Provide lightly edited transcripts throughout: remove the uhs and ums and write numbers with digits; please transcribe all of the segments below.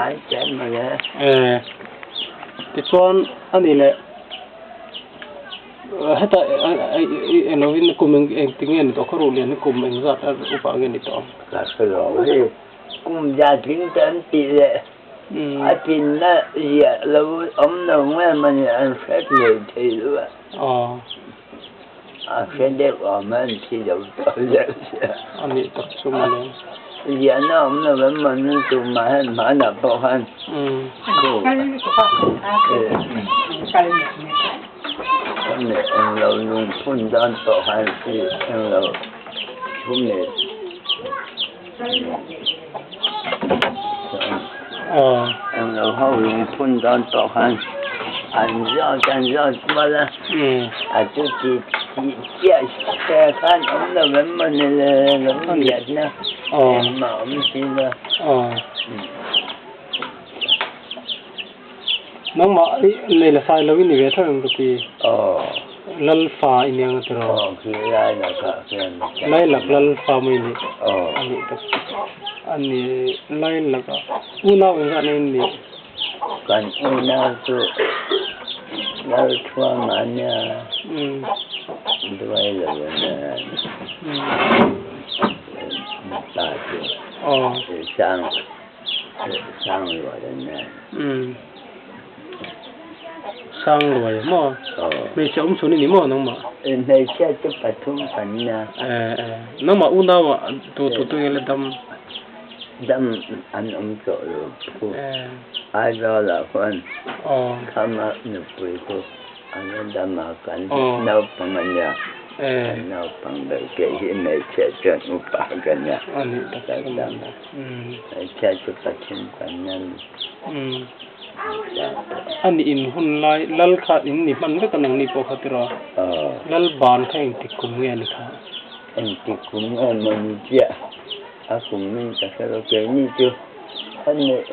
E tichuan a ni leh heta englovin kum engti nge ni tawh khaw ruh lian hi kum engzat a upa nge ni tawh ang? Ka hre lo hei kum za tling te an tih leh a tlinna ziah lo awm lo nge mawni an hre thei thei lo a. A hre deuh awm a an thi lo tawh deuh sia. A nih tak chu mawle. Ziahna awm lo em mawni tumah hian hmanah pawh khan khami englo lungphun dawn pawh khan englo khumi englo ho lungphun dawn pawh khan an zawt an zawt kual a a chuti tih chiah te khan awm lo em mawni le lo hriatna engmah awm si lo. Nangmah i nei la sai lo i ni ve tho em ka ti. Lal fa i ni ang a tiraw? Lailak lal fa mai ni. A nih tak a ni lailak a unau engzah nei in nih? Kan unau chu lal thuama a nia duai lo a nia pa chu sang. Sangluai maw? Hmeichhe awm chhun i ni maw nangmah? Hmeichhia chu pathum kan nia. Nangmah unau ah tu tu tu nge la dam? Dam an awm tawh lo khu. Aizawl ah khuan Khama nupui khu an la dam a kan naupang a nia. Kan naupang ber kei hi hmeichhia chuan upa ka nia. Ka dam. Hmeichhia chu Pathian kan nia mi. A nih in hun lai lal kha in ni hman vek a nang ni pawh kha tiraw? Lal ban kha engtik kum nge a ni kha? Engtik kum nge maw ni chiah a kum min ka hre lo keini chu a nih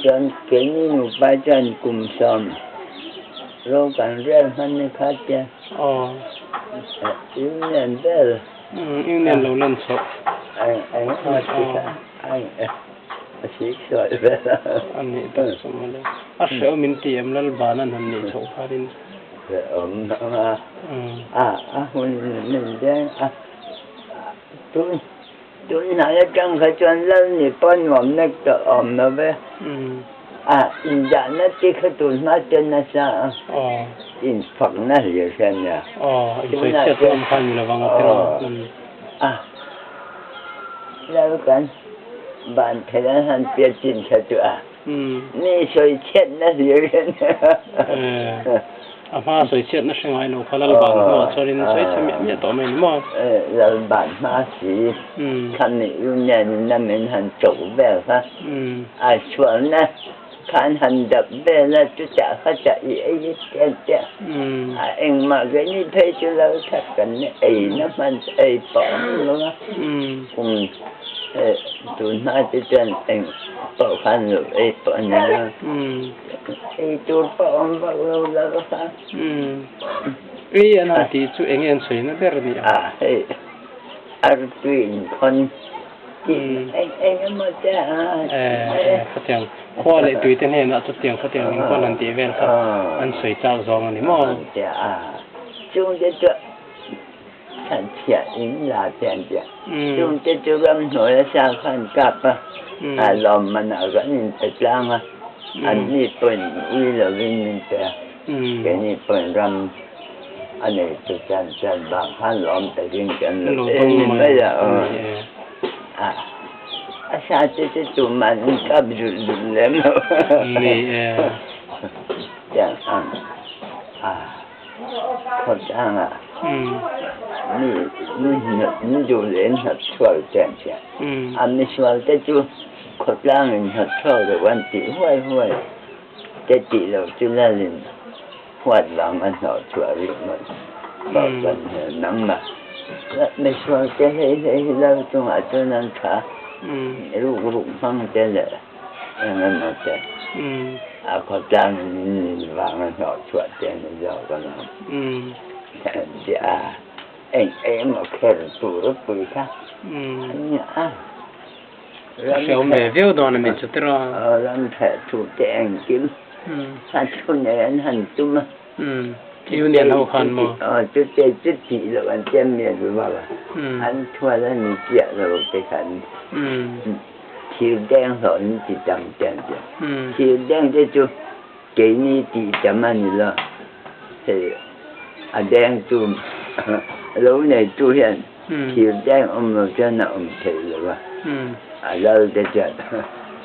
chuan keini nupa chuan kum 10 ro kan rial hman ni kha tia Union ber. Union lo lan chhoh. A nih tak chu mawle. A hrehawm in ti em Lalban an han nih chhoh khanin. Hrehawm a a hun min deng a tun tunhnai atang kha chuan Lal ni pawh nuam nek tawh awm lo ve. A inzahna te kha tun hma chuan nasa a infakna hlir hi a nia. Tunah chuan a lal kan ban theih an han piat chin kha chu a mi sawi chhiatna hlir hi a nia. A hma sawi chhiatna hre ngai lo kha lal ban hnuah chuanin sawi chhe miah miah tawh mai a ni maw? Lal ban hma si khami union in a min han cho vel kha a sualna kha an han dap vel a chutah kha chah i ei tiat tiat a engmah keini phei chu lo that kan ei na hman ei pawh ang lo a kum tun hma te chuan eng pawh khan lo ei pawh a ni lo. Ei tur pawh awm vak lo la ka fa. Ei an han tih chu eng nge an sawi na ber a ni ang? A hei artui inkhawn tih eng eng emaw te a. E khatiang khua leh tui te hnenah chutiang khatiang inkhawn han tih vel kha an sawi chak zawng a ni maw? A chungte chu Khan chhiah in la te an ti a, chungte chu ramhnuai a sa kha an kap a, a lawm manah kan inpe tlang a, anni pawhin ui lovin min pe a, keini pawhin ram a neitu chan chan vang khan lawm takin kan lo pe ni mai a, a a sa te chu tuman an kap zut zut lem lo. Tiang ang a. Khawtlangah mi mi duh leh in hnawt chhuak te an ti a, a misual te chu khawtlangin hnawt chhuak loh an tih huai huai te tih loh chu lalin huat vang a hnawh chhuah rih ngawt pawh kan hre nangmah. Misual te hlei hlei hi lal chungah chuan an tha ruk ruk hmang te leh Eng emaw te a khawtlang in ni vang a hnawh chhuah te ni zawk a lawm. Tia eng emaw kher tur a pui kha a ni a. Hrehawm ve viau dawn a ni chu tiraw? Ram theh thu te engkim a thu nei an han tum a. Union ho khan maw? Chute chu tih loh an tia mi an vak a, an thual a ni chiah lo te khan thir deng hlawh an ti tam te an tia. Thir deng te chu keini tih tam a ni lo, hei a deng tu lo neitu hian thir deng awm lo chuan a awm theih lo va, a lal te chuan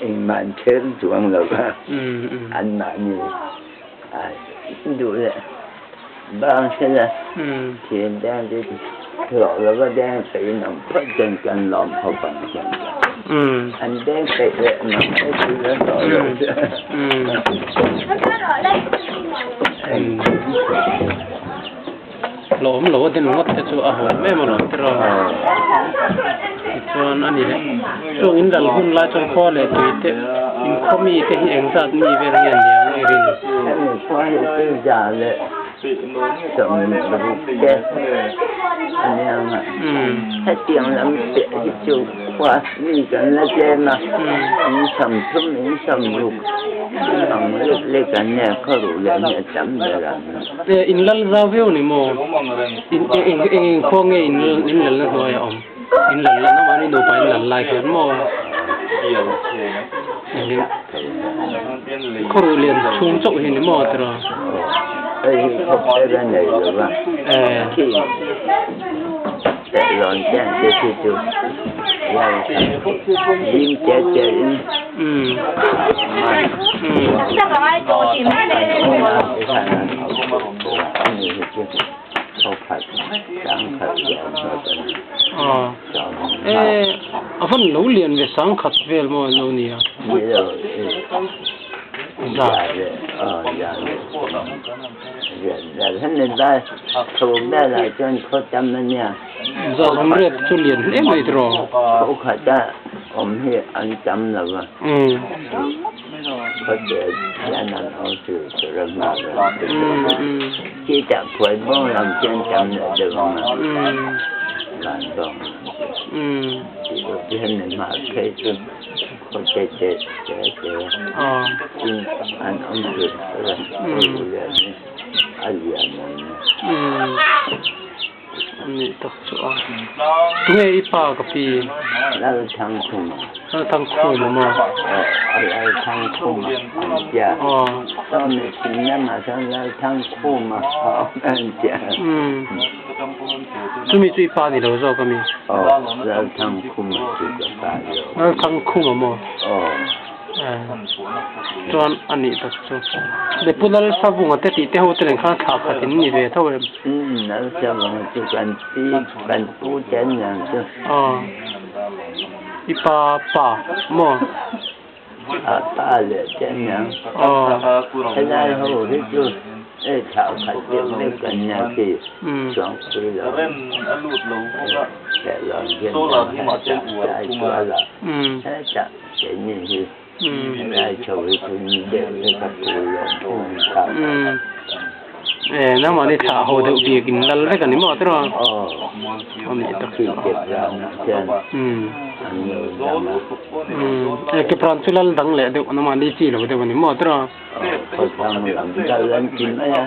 engmah an then chuang lo va, anmahni duh leh bang sela thir deng te hlawh lo va deng peih in awm phawt chuan kan lawm khawp ang chuan an deng peih leh mang e chu la hlawh lo chu. Hlawhawm lo a din ngawt te chu a haw em alawm tiraw tichuan a ni leh chung in lal hun lai chuan khua leh tui te in khaw mi te hi engzat mi vel nge an nia nge rin. Hemi khua hi chu za leh 60 te a nia nga hetiang lam piah hi chu khua mi kan la tlem a in 30 in 60 ang lek lek an nia khaw ruh leh hi a tam ber ang. In lal zau viau ni maw? In eng eng khua nge in in lalna hnuai a awm? In lal la mahni nupa in lal lai hian maw? Engin khaw ruh lian chhung chauh hi ni maw tiraw? Hei hi khawp ber a nei lo va, khi Tehrawn ten te khi chu lal zing te te in A van lo lian ve sangkhat vel maw an lo nia. Zahawm riat chu lian hle mai tiraw. Nih tak chu a. Tunge i pa ka pi? Lalthangkhuma. Lalthangkhuma maw? Aw, Lalthangkhuma an tia. Aw. Sawmi thing lamah chuan Lalthangkhuma a awm an tia. Chumi chu i pa ni lo zawk a mi? Aw, Lalthangkhuma chu ka pa zawk. Lalthangkhuma maw? Aw. Chuan a nih tak chu. Le Pu Lalsavunga te tih te ho te nen khan thlah khat in ni ve tho em? Umm Lalsavunga chu kan pi kan pu te an niang chu. Aw i pa pa maw? A pa leh te an niang. Aw. Helai ho hi chu hei thlah khat deuh vek kan nia khi Chuangpui lo. Thehlawn hian kan heh tak hetah. Keini hi helai chho hi chu ni deuh vek a pu lo phung kha. E nangmahni thlah ho deuh bik in lal vek a ni maw tiraw? Aw, khi Kepran ah khian an lo dang a. E Kepran chu lal dang leh deuh nangmahni chi lo deuh a ni maw tiraw? Aw, khawthlang lam lal an ti mai a.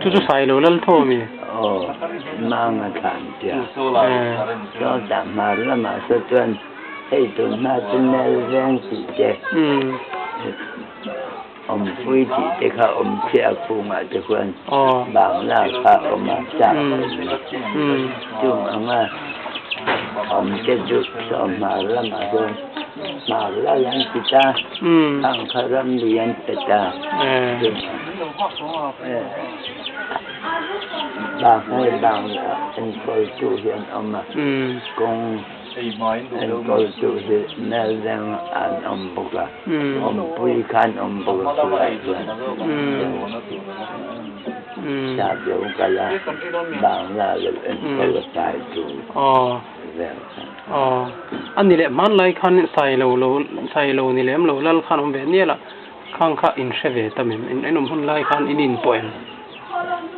Chu chu Sailo lal tho a mi? Aw, Manga thlan tia. Sawtah hmar lamah saw chuan Hei tunhma chu Nel veng tih te, Awmpui tih te kha awm chiah a kungah te khuan Bangla kha awm a chak awm a. Chung anga awm te chu saw hmar lamah chuan hmar lal an ti ta, khang kha ram lui an pe ta. Bang hei Bangla enkawltu hi an awm a, kawng. Enkawltu hi Melveng an awm bawk a, awmpui kha an awm bawk a khulai chuan sap lo kal a, Bangla lo enkawl a pai tu vel kha. Aw, a ni leh hmanlai khan Sailo lo Sailo ni lem lo lal khan awm ve nial a, khang kha in hre ve ta mem, in awm hun lai khan in inpawh em?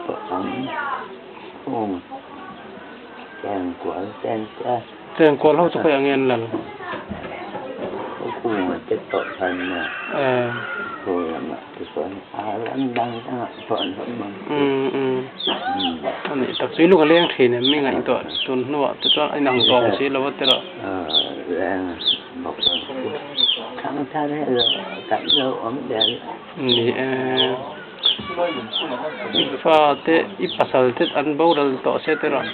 Pawh ang, aw. Chengkual ten te. Chengkual ho chu khawiah nge an lal? te pawh khan khu lamah te pawh a ram dang dangah pawh an awm ang chu. A nih tak chu i lung a leng thin em mi ngaihtuah tun hnuah te chuan a inang tawng si lo a tirah. Leng bawk ang chu. Thangthar erawh kan lo awm der. Ni e. I fate i pasal te an boral tawh se te erawh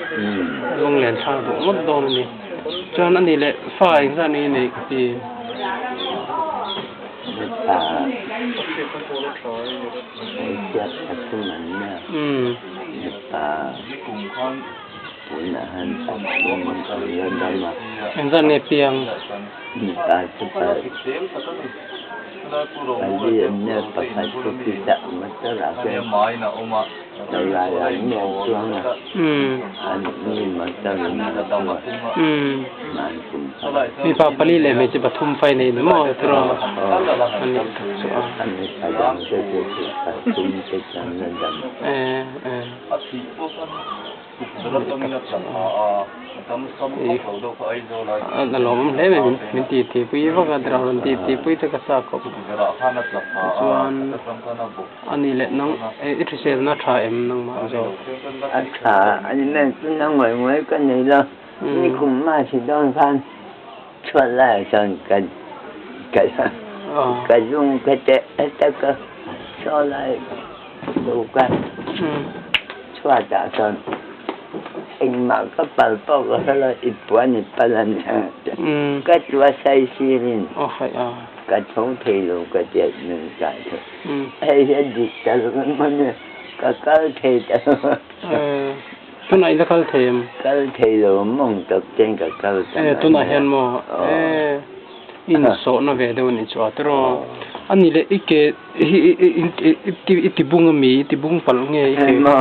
lunglen thlak duh ngawt dawn a ni. Chuan a ni leh fa engzah ni nei ka ti. Mipa hmeichhia pathum an nia. Mipa tunah hian pathum an la dam a. Engzah nge piang? Mipa chu Pali an nia pakhat chu khitah motor ah khian tawlai ah mi an chuang a, an mi motor in an chu a, hman kum kha. Mipa pali leh hmeichhe pathum fai nei ni maw tiraw a nih tak chu a. A mipa dang te chu pathum te chuan la dam. A lawmawm hle mai min ti ti pui vak a drum rawn ti ti pui te ka chak khawp chuan a ni leh nang i hriselna tha em nangmah zawk. A tha a ni mai chu na ngawi ngawi ka nei lo nikum March dawn khan chhuat laiah chuan ka ka zung ka te heta ka saw lai lo ka chhuatah chuan engmah ka pal pawh ka hre lo i puan i pal a nia ka tua sai sirin ka tho thei lo ka tia min kai tho hei hi a dik ta lo emaw ni ka kal thei ta lo. Tunah i la kal thei em? Kal thei lo mawng tak ten ka kal ta mai. Tunah hian maw insawhna ve deuh a nih chu a tiraw? A nih leh i ke hi i ti bung a mi i ti bung palh nge i ke aw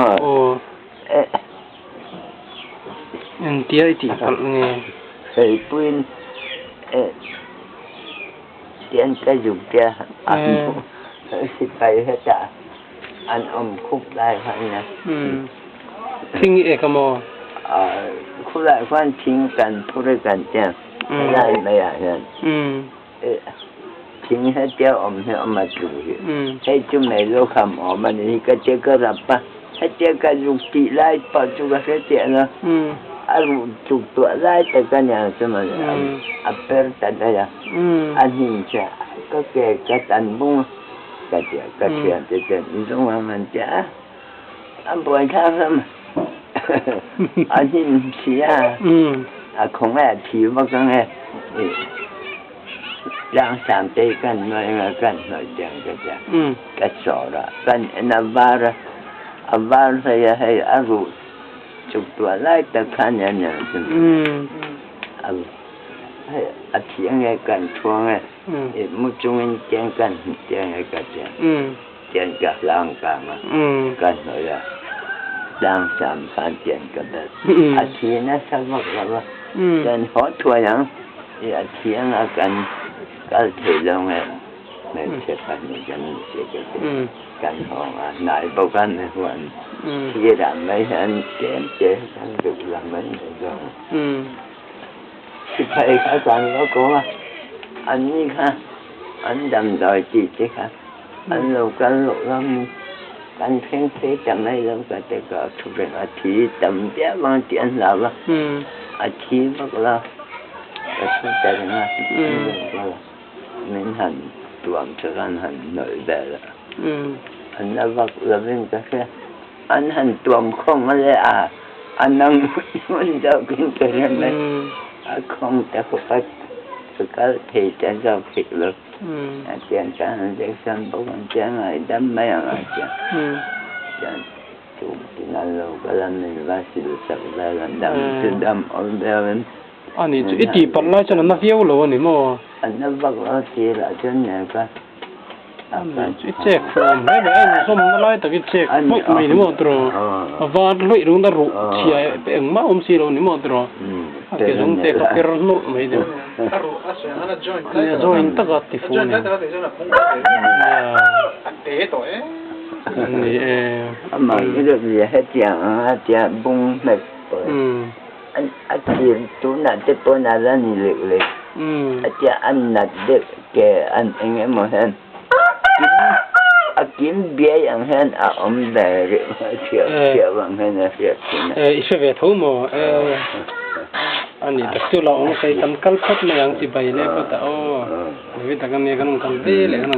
engtia i tih palh nge? Hreipuiin tian ka zuk tia a sipai hetah an awm khup lai khan a. Thing i ek a maw? Khulai khuan thing kan phur i kan tia helai maiah hian thing hetia awm hi awm a tlu hi hei chu mei lo kham awm a ni hi ka tia ka rap a hetia ka zuk tih lai pawh chu ka hre chiah lo a ruh tuk tuah lai tak a nia chu mawle a per ta daih a a hnim chiah ka ke ka tan bung a. Ka ti a, ka thiante chuan i zawng ang an ti a, a buaithlak hlawm a hnim si a, a khawngaih a thi vak ang e, tlang sang te hi kan hnuai anga kan hnawih te ang ka ti a, ka sawr a, kan en a var a, a var hlei a hei a ruh chuk tuah lai tak kha a nia nia chu hei a thi ange kan thuang e. I mu chungin tiang kan tiang e ka tiang tiang ka hlang kang a ka hnawih a tlang sam khan tiang ka bel a thi nasa vak lo va kan haw thuai ang i a thi anga kan kal thei lo nge hmeichhe pahnih kan ni si ka ti kan haw ang a hnai bawk a ni huan sirah mai hian tlem te kan duh lam an ni zawk a. Sipai kha kan va ko a, an ni kha an damdawi tih te kha an lo kal loh lam kan thleng phei ta mai lo ka te ka thu reng a thi tam viau ang tih an hlau a, a thi vak lo ka thu ta reng a, an lo kal a, min han tuam chu an han hnawih vel a, an la vak lovin ka hria. An han tuam khawng a le a, a nang hmun zawkin ka hre mai. A khawng ta khawp a, ka kal thei ta zawk hek lo. A tiang chuan an injection bawk ang che a ngaihdam mai ang a tiang. Chuan tuk tin an lo kal a, min va sil sak vel a, dam chu dam awm viau in. A nih chu, i tihpalh lai chuan a na viau lo a ni maw? A na vak lo tirah chuan nen ka. I chek fuh awm hle mai a inzawmna lai tak i chek hawih mai ni maw tiraw a var hlawih rung a ruh chhia engmah awm si lo ni maw tiraw a ke zawng te kha per nawlh mai deuh a joint tak a ti fuh a ni ni e a tir tunah te pawn a la ni lek lek a tia a nat deuh. Ke an eng emaw hian kim a kim biai ang hian a awm ve rih mai thiau thiau ang hian a hriat thin a. I hre ve tho maw? A ni tak chu lo awm sei kan kal phawt mai ang chibai leh phawt a aw. David a kan nia kan rawn kal ve leh kan rawn.